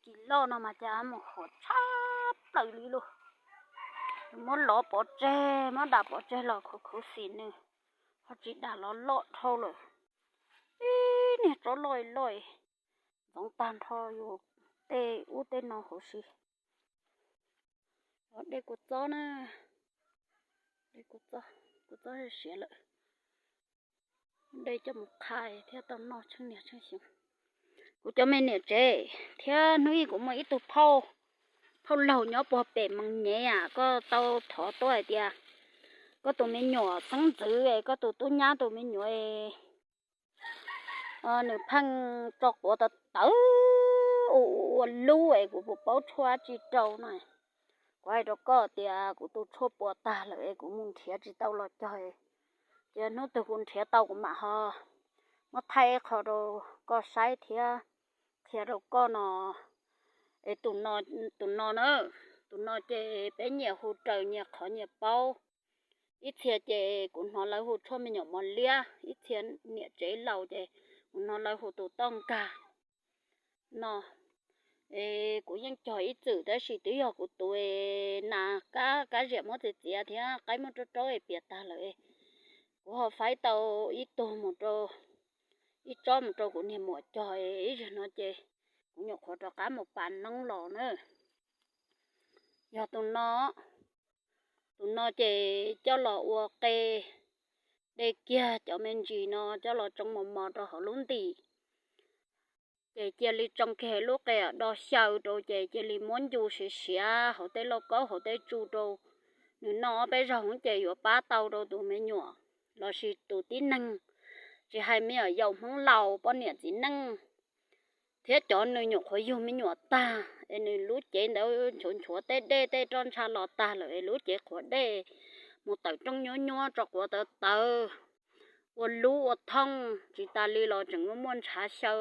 Tis loj no mas cas mus huam tshaj plaws li lauj. Muab lov pov tseg, muab dam pov tseg los khuv khuv xim nws, ho tsis dam los loj dhau lawm. Ib niag tsob loj loj, ntxoov tag nrho yus tej ub tej no huv si. Dej kua txob na, dej kua txob, kua txob siav lawm. Dej coj mus qhai thiab tau noj tsheej niaj tsheej xyoo. Kuv cov me niam tsev thiab hnub ib kuv muaj ib tug phauj, phauj laug nyob puag pem Moos Nyev, koj tau thov tuaj hais tias koj tus me nyuam xeeb ntxwv, koj tus tub nyab tus me nyuam nws pheej tso quav tawv tawv ua lub es kuv puas paub tshuaj dab tsi rau no. Kuv hais rau koj tias kuv tus tshuaj puas tag lawm es kuv mus nrhiav tsis tau los cog, ces hnub twg kuv nrhiav tau kuv mam ho muab thaij qho rau koj saib thiab qhia rau koj no. Es tus no, tus no na, tus no ces peb nyias hu raws nyias qhov nyias paub. Ib txhia ces kuv hnov lawv hu tshuaj me nyuam mos liab, ib txhia niam tsev laus ces kuv hnov lawv hu tus toj nkag no. Es kuv yeej cog ib txwm tab sis twb yog kuv tus nas kab kab ziam muab txiav txiav thiab qaib muab raub raub es piam tag lawm. Kuv ho faib tau ib tug mus rau, ib tsob mus rau kuv niag muam cog, ib zaug no ces kuv nyuam qhuav rov qab mus pas noob los na. Yog tus no, tus no ces coj los ua qe, de kiag cov me ntsis no coj los tsoo mos mos rau hauv lub ntim. Ces cia li tsoo kiag lub qe do xyaw rau ces cia li muab ncu siav siav hauv tej lauj kaub hauv tej tsu rau nws noj ob peb zaug ces yuav pab tau rau tus me nyuam lossis tus tib neeg, tsis hais me nyuam yaus Hmoob laus poj niam txiv neej, thiab cov nws nyuam qhuav yug me nyuam tag es nws lub cev ntawd nchuav nchuav tej dej tej roj ntsha los tag lawm es lub cev qhuav dej mus tawm rooj nyuab nyuab tso quav tawv tawv ua lub ua thooj tsis tas li los tseem muaj muaj ntshav xyaw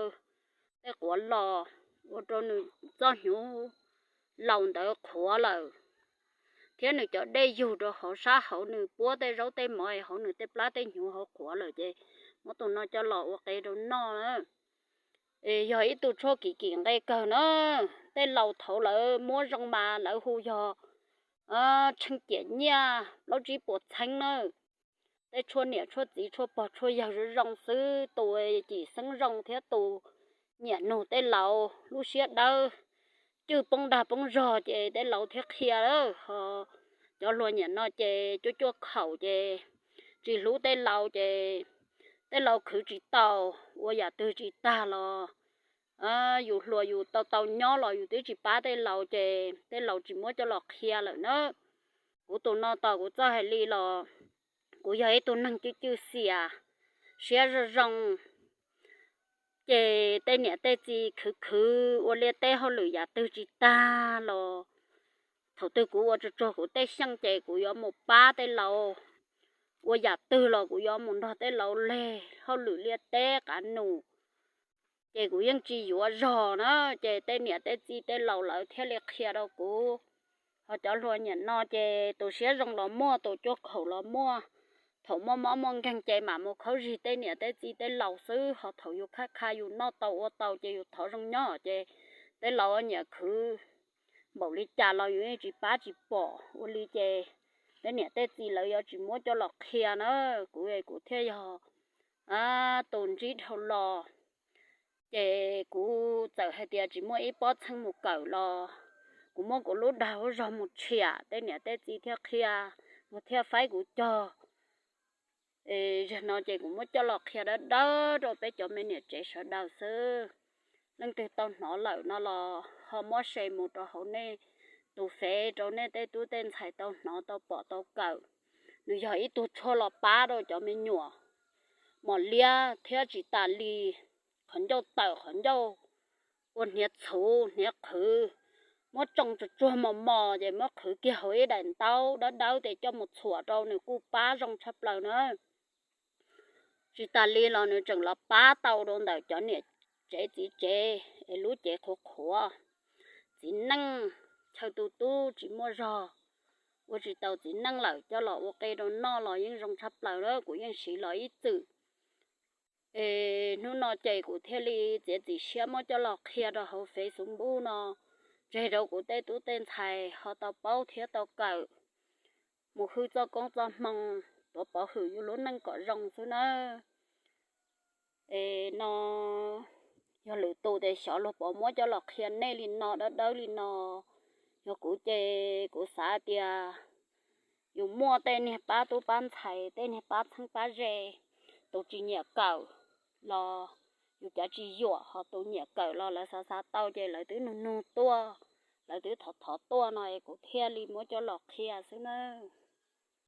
tej quav los ua rau nws txoj hnyuv laus ntawd qhuav lawm. Thiab nws cov dej yug rau hauv sab hauv nws puab tej zaub tej mov hauv nws tej plab tej hnyuv hauv qhuav lawm ces muab tus no coj los ua qe rau noj. Es yog ib tug tshuaj kim kim nqe kawg na. Tej laus thaud lawv muab zoo mas lawv hu yog tsheej ciam nyiaj plaub tsib puas txheeb na. Tej tshuaj niam tshuaj txiv tshuaj pog tshuaj yawg zoo zoo xwb, tus cim xeeb zoo thiab tus nyiam nug tej laus lub siab dawb, cwj poob dag poob zog ces tej laus thiaj qhia lawm. Ho cov hluas niam no ces cuaj cuaj khaum ces tsis hlub tej laus ces tej laus khwv tsis tau, ua yam twg tsis tag los yus hluas yus tau tau nyob los yus twb tsis pab tej laus ces tej laus tsis muab coj los qhia lawm na. Kuv tus no tos kuv txawj hais li los kuv yog ib tug neeg cwj cwj xiam, siab zoo zoo, ces tej niam tej txiv khwv khwv ua liaj teb hauj lwm yam twg tsis tag los thaum twg kuv ua tsuag tsuag kuv tej xyeej ces kuv yuav mus pab tej laus, ua yam twg los kuv yuav mus nrog tej laus leg hauj lwm liaj teb qav num. Ces kuv yeej tsis yuav zog na, ces tej niam tej txiv tej laus lawv thiaj li qhia rau kuv. Ho cov hluas niam no ces tus siab zoo los muaj, tus cuaj khaum los muaj. Thaum muaj mob muaj nkeeg ces mam mus khaub zig tej niam tej txiv tej laus xwb, ho thaum yus khaj kha yus noj tau ua tau ces yus thov zoo nyob ces tej laus nyiam khwv npaum li cas los yus yeej tsis pab tsis pom ua li ces tej niam tej txiv lawv yuav tsis muab coj los qhia na. Kuv kuv thiaj yog tus ntsib dhau los. Ces kuv txawm hais tias tsis muaj ib pob txheej mus kawm los kuv muab kuv lub dag lub zog mus tshiam tej niam tej txiv thiaj qhia, luag thiaj faib kuv cog. Zaum no ces kuv muab coj los qhia dawb dawb rau peb cov me niam tsev sawv daws xwb. Leej twg tau hnov lawm no los ho muab share mus rau hauv nej tus fev rau nej tej tub tej ntxhais tau hnov tau pom tau kawm. Nws yog ib tug tshuaj los pab rau cov me nyuam mos liab thiab tsis tas li qhov ncauj tawm qhov ncauj ua hniav txhuv hniav qhwv, muab tsoo tsuag tsuag mos mos ces muab qhwv kiag hauv ib daim ntaub dawb dawb ces coj mus txhuam rau nws kuj pab zoo tshaj plaws na. Tsis tas li los nws tseem los pab tau rau ntawm cov niam tsev txiv tsev es lub cev qhuav qhuav, txiv neej, chaw tu tub tsis muaj zog, ua tsis tau txiv neej lawm coj los ua qe rau noj los yeej zoo tshaj plaws na, kuv yeej siv los ib txwm. Es hnub no ces kuv thiaj li txiav txim siab muab coj los qhia rau hauv Facebook no, tseg rau kuv tej tub tej ntxhais ho tau paub thiab tau kawm mus hwj txoj koob txoj hmoo, tuav pov hwm yus lub neej kom zoo xwb nawb. Es no yog lwm tus ces xyov luag puas muab coj los qhia nej li no dawb dawb li no. Yog kuv ces kuv xav tias yus muaj tej niag pab tub pab ntxhais, tej niag pab txheeb pab ze, tus tsis nyiam kawm los yus cav tsis yuam, ho tus nyiam kawm los lawv xav xav tau ces lawv twb nug nug tuaj, lawv twb thov thov tuaj no es kuv thiaj li muab coj los qhia xwb nawb.